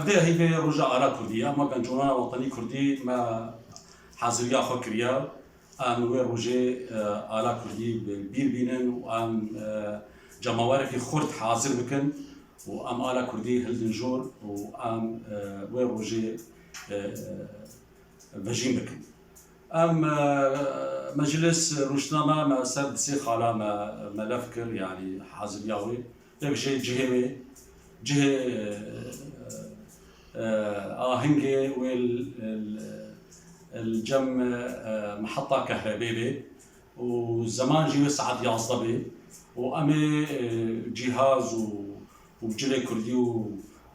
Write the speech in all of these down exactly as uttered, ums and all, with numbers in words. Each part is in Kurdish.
Hevdeh heyvê roja ala kurdî ye. Em wek encûmena wetanî kurdî me haziriya xwe kiriye. Em wê rojê, e, ala kurdî bi bîr bînin û em, e, cemawerekî xurt hazir bikin û em ala kurdî hildin jor û em, e, wê rojê, e, vejîn bikin. Em, e, meclis rûştine me, me ser di sê xala me, me lef kir, yanî haziriya wê. Yek jê cihê wê, cihê, e, e, ahingê wê l-, l-, l-, cem, e, meheta kehrebê bê û zeman jî wê saet yazdeh bê û em ê, e, cîhaz û, û cilê kurdî û,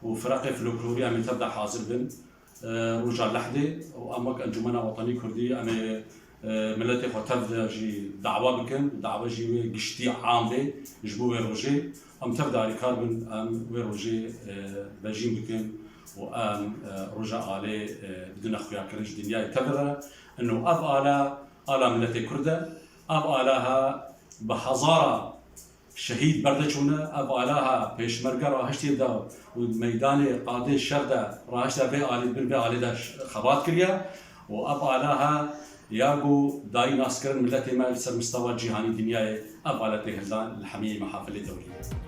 û fireqê folklorî em ê tev de hazir bin. E, roja lehdê û em wek Encûmena Wetanî Kurdî em ê, e, miletê xwe tev de jî dawa bikin, dawa jî wê giştî am bê ji bo wê rojê. Em tev de alîkar bin, em wê rojê, e, vejîn bikin û em, e, roja alê, e, bidine xuyakirin ji dinyayê tev re. Ino ev ala, ala miletê Kurd e. Ev ala ha bi hezara şehîd berde çûne, ev ala ha pêşmerge rahiştiye de û meydanê qadê şer de rahişte vê alî, bin vê alî de ş-, xebat kiriye û ev ala ha ya ku dayî naskirin miletê me li ser mistewa cîhanî dinyayê ev ala tê hildan li hemî mehafilê dewrî.